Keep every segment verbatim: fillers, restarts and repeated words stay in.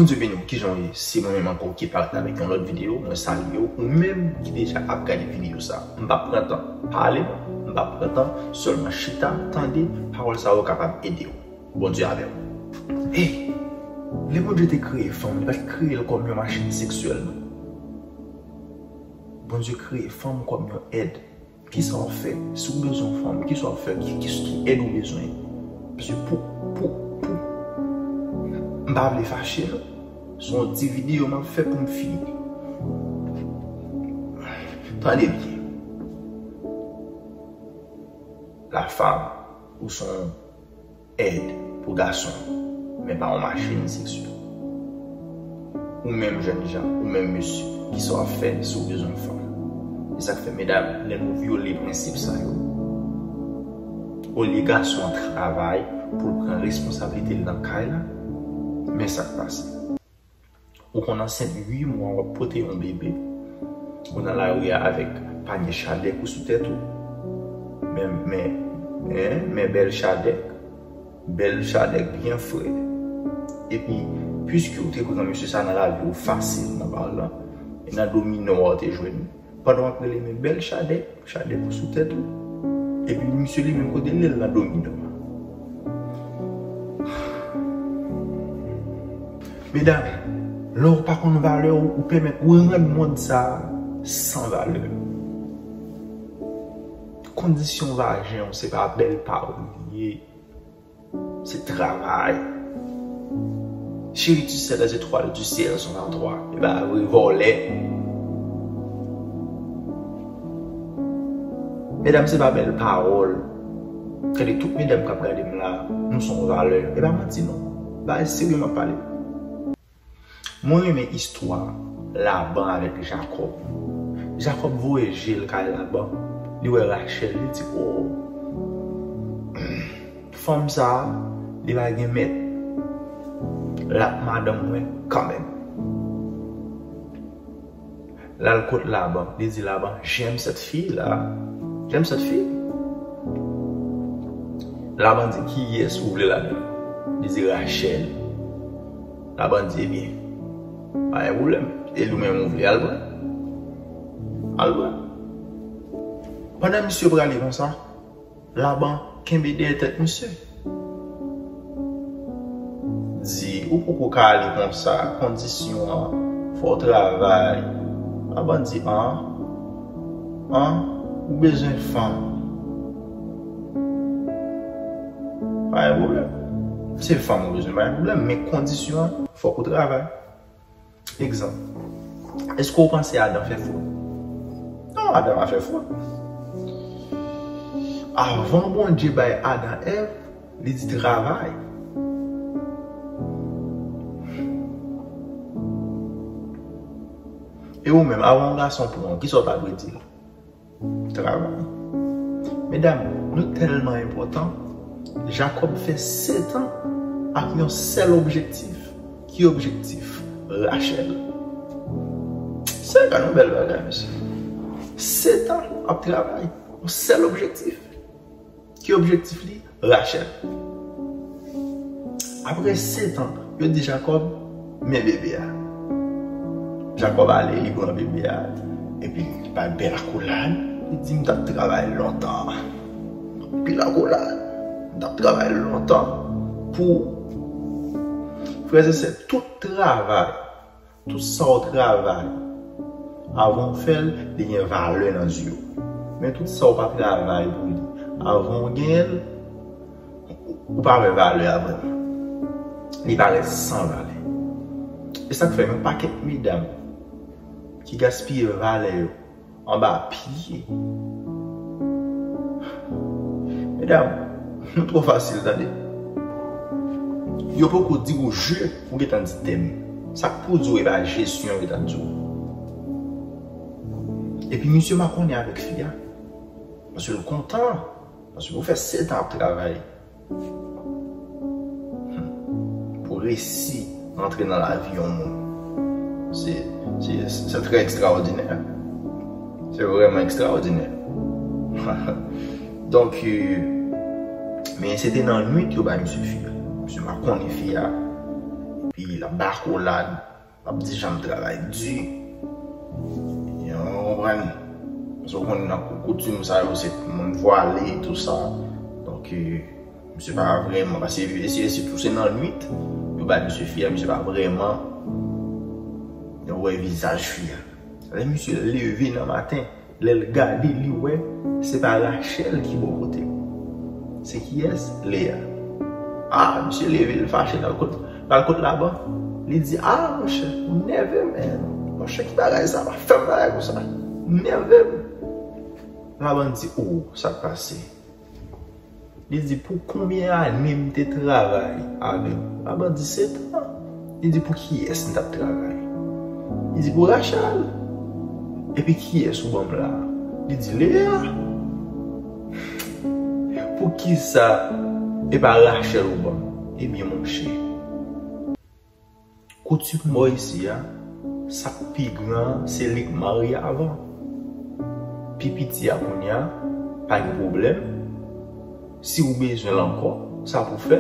Bondye beni w, kijan w ye? Se mwen menm ankò ki parèt avèk yon lòt videyo. Mwen salye w, ou menm ki deja ap gade videyo sa. M p ap pran tan pale non, m p ap pran tan, sèlman chita, tande pawòl sa yo kapab ede w. Bondye avè w. Hey, lè Bondye te kreye fanm, li pa t kreye l kòm yon machin seksyèl non. Bondye kreye fanm kòm yon èd. Kisa w ap fè? Si w bezwen yon fanm, kisa w ap fè? Ki, ki, ki èd ou bezwen? Paske pou, pou, pou, m pa vle fache non. Se yon ti videyo m ap fè pou m fini. Tande byen. La femme, ou se yon èd pou gason, men pa yon machin seksyèl. Ou menm jènjan, ou menm mesye, kisa w ap fè si w bezwen yon fanm? E sa k fè, medam, lè nou vyole prensip sa yo, olye gason an travay pou l pran responsablite l nan kay la, men sa k pase. Ou konn ansent uit mwa, w ap pote yon bebe. Ou nan lari a avèk panye chadèk ou sou tèt ou. Men, men, en, men bèl chadèk. Bèl chadèk byen fre. Epi, piske ou te pran mesye sa nan lavi ou fasilman palan, e nan domino a ou te jwenn li. Pandan w ap rele men bèl chadèk, chadèk ou sou tèt ou. Epi misye li menm kote l ye, l nan domino a. Medam, lè w pa konn valè w, ou pèmèt ou rann mond sa a san valè. Kondisyon vajen w se pa bèl pawòl li ye. Se travay. Cheri, tu sais, les étoiles du ciel sont à toi. E pa vre, vòlè. Medam, se pa bèl pawòl. Gade tout medam k ap gade m la, nou se yon valè. E pa manti non. Bagay serye m ap pale. Mwen renmen istwa Laban avèk Jakòb. Jakòb voye je l kay Laban. Li wè Rachèl, li di, "O, fanm sa a, li pa gen mèt. L ap madanm mwen kanmenm." L al kot Laban, li di Laban, "J'aime cette fille-là. J'aime cette fille." Laban di, "Kiyès ou vle ladan l?" Li di, "Rachèl." Laban di, "Ebyen, pa gen pwoblèm. E li menm ou vle, al pran. Al pran." Pandan misye prale konsa, Laban kenbe dèyè tèt misye. Di, "Ou poko ka ale konsa, kondisyon an, fò w travay." Laban di, "An, an, ou bezwen fanm. Pa gen pwoblèm. Se fanm ou bezwen, pa gen pwoblèm, men kondisyon an, fòk ou travay." Egzanp, èske w panse Adan fè fot? Non, Adan pa fè fot. Avan Bondye bay Adan Èv, li di travay. E ou menm, avan yon gason pran w, kisa w ta dwe di l? Travay. Medam, nou tèlman enpòtan. Jakòb fè sèt an ak yon sèl objektif. Ki objektif? Rachèl. Sèt an, yon bèl bagay, mesye. Sèt an ap travay. Yon sèl objektif. Ki objektif li? Rachèl. Apre sèt an, yo di Jakòb, "Men bebe a." Jakòb ale, li pran bebe a, epi li bay bèl akolad, li di, "M t ap travay lontan. Anpil akolad. M t ap travay lontan pou ou." Frè e sè, tout travay Tout sa w travay, avan w fè l, li gen valè nan zye w. Men tout sa w pa travay pou li, avan w genyen l, ou pa wè valè a vrèman. Li parèt san valè. E sa k fè yon pakèt medam ki gaspiye valè yo anba pye. Medam, nou twò fasil, tande. Yo poko di w je, ou gentan di tèm. Sa k pou di w, e pa jesyon yo gentan di w. Epi misye makonnen avèk fi a. Paske l kontan. Paske ou fè sèt an ap travay. Hmm. Pou resi rantre nan lavi yon moun. Se, se, se trè ekstraòdinè. Se vrèman ekstraòdinè. Donk, euh, men se te nan nwit yo bay misye fi a. Misye makonnen fi a. Epi L ap ba akolad, l ap di jan m travay di. Yo konprann. Paske w konn nan koutim sa yo, se moun vwale, tou sa. Donk, eh, misye pa vrèman, paske, eh, si, sitou se nan nwit, yo bay misye fi a, misye pa vrèman, yo wè vizaj fi a. Lè misye leve nan maten, lè l gade, li wè se pa Rachèl ki bò kote l. Se kiyès? Lea. Ah, misye leve, l fache, l al kot, l al kot Laban. Li di, ah, monchè, ou nève m, men. Monchè, ki bagay sa? Pa fè m bagay konsa. Ou nève m. Laban di, oh, sa k pase? Li di, pou konbyen ane m te travay avè w? Laban di, sèt an. Li di, pou kiyès m t ap travay? Li di, pou Rachèl. Epi kiyès ou ban m la? Li di, Lea. Poukisa e pa Rachèl ou ban m? Ebyen, monchè. Koutim bò isi a, sa k pi gran an, se li k marye avan. Pi piti a kounye a, pa gen pwoblèm. Si w bezwen l ankò, sa pou fè.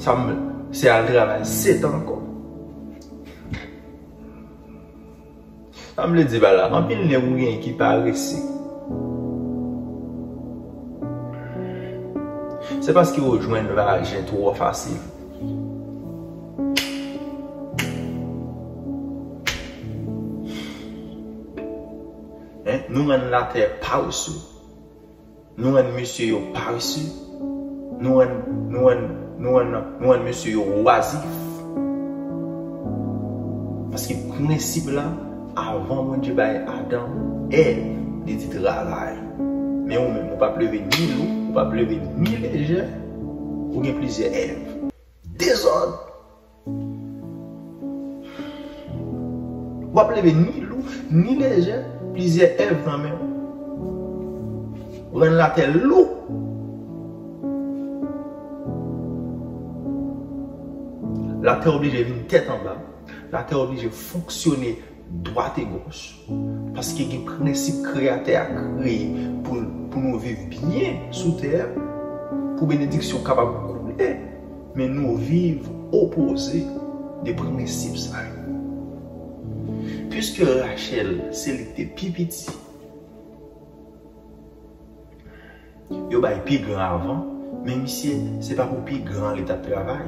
Sa m, se al travay sèt an ankò. Sa m vle di pa la, anpil nèg ou gen ki parese. Se paske yo jwenn vajen twò fasil. Hein? Nou rann latè parese. Nou rann mesye yo parese. Nou rann, nou rann, nou rann, nou rann mesye yo wazif. Paske prensip la, avan Bondye bay Adan Èv, li di travay. Men ou menm, ou p ap leve ni lou, ou p ap leve ni lejè, ou gen plizyè Èv. Dezòd! W ap leve ni lou, ni lejè, plizyè Èv nan men w. Rann latè lou. Latè oblije vin tèt anba. Latè oblije fonksyone dwat e gòch. Paske gen prensip Kreyatè a kreye pou, pou nou viv byen sou tè a, pou benediksyon kapab koule, men nou viv opoze de prensip sa yo. Piske Rachèl se li ki te pi piti, yo bay pi gran avan, men misye, se pa pou pi gran li t ap travay.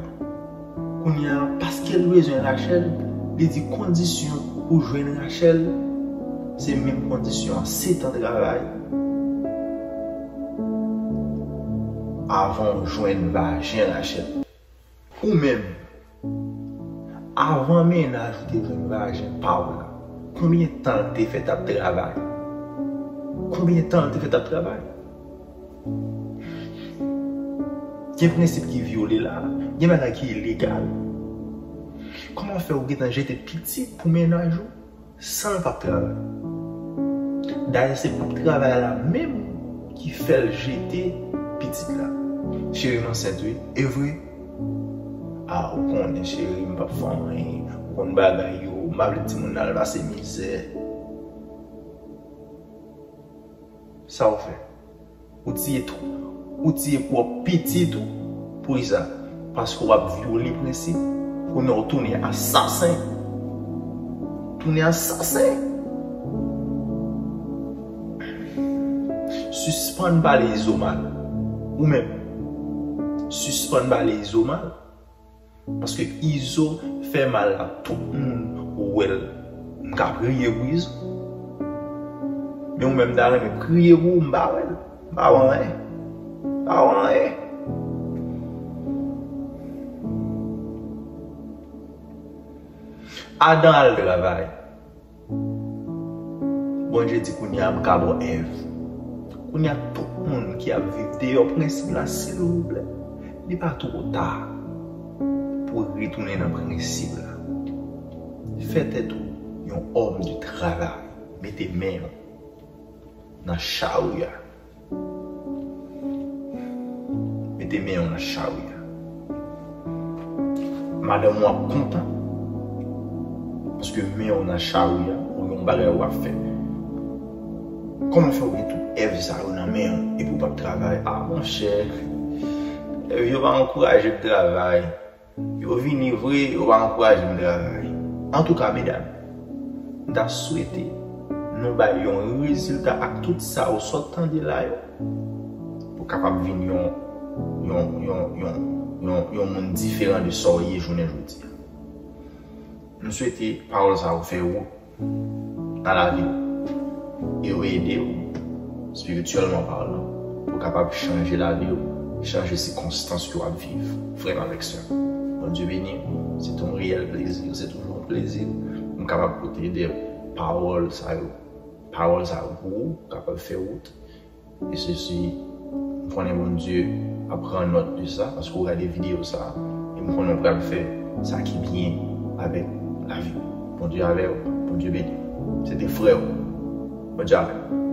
Kounye a, paske l bezwen Rachèl, li di kondisyon pou jwenn Rachèl, se menm kondisyon an, sèt an travay avan w jwenn vajen Rachèl. Ou menm, avan mennaj ou te jwenn vajen pa w la, konbyen tan l te fè t ap travay? Konbyen tan l te fè t ap travay? Gen prensip ki vyole la, gen bagay ki ilegal. Kòman fè ou gentan jete pitit pou mennaj ou? San l p ap travay. Dayè, se p ap travay la menm ki fè l jete pitit la. Cheri m ansent wi, e vre? A, ou konnen cheri m p ap fè anyen, ou konn bagay yo, m pa vle timoun nan al pase mizè. Sa w fè? Ou tiye tou, ou tiye pwòp pitit ou. Poukisa? Paske w ap vyole prensip. Kounye a w tounen asasen. Tounen asasen. Sispann pale Izo mal. Ou menm, sispann pale Izo mal. Paske Izo fè mal a tout moun wè l. M ka priye pou Izo. Men ou menm ta renmen priye pou ou, m pa wè l. M pa wè anyen. M pa wè anyen. Adan al travay. Bondye di, kounye a, m ka ba w Èv. Kounye a, tout moun ki ap viv deyò prensip la, silvouplè, li pa twò ta pou w retounen nan prensip la. Fè tèt ou yon òm de travay. Mete men w nan chari a. Mete men w nan chari a. Madanm ou ap kontan. Paske men w nan chari a, ou gen yon bagay w ap fè. Kòman fè w gen tout èv sa yo nan men w epi w p ap travay? A, monchè, èv yo pa ankouraje m travay. Yo vini vre, yo pa ankouraje m travay. Antouka, medam, m ta swete nou bay yon rezilta ak tout sa ou sot tande la yo, pou kapab vin yon, yon, yon, yon, yon, yon moun diferan de sa w ye jounen jodi a. M swete pawòl sa yo fè wout nan lavi w e yo ede w, espirityèlman palan, pou w kapab chanje lavi w, chanje sikonstans ke w ap viv. Frè m avèk sè m, Bondye beni w. Se te yon reyèl plezi, se toujou yon plezi pou m kapab pote de pawòl sa yo, pawòl sa yo pou ou, kapab fè wout. E sesi, m konnen Bondye ap pran nòt de sa, paske w gade videyo sa, e m konnen w pral fè sa ki byen avèk lavi w. Bondye avè w, Bondye beni w. Se te frè w. Bondye avè w.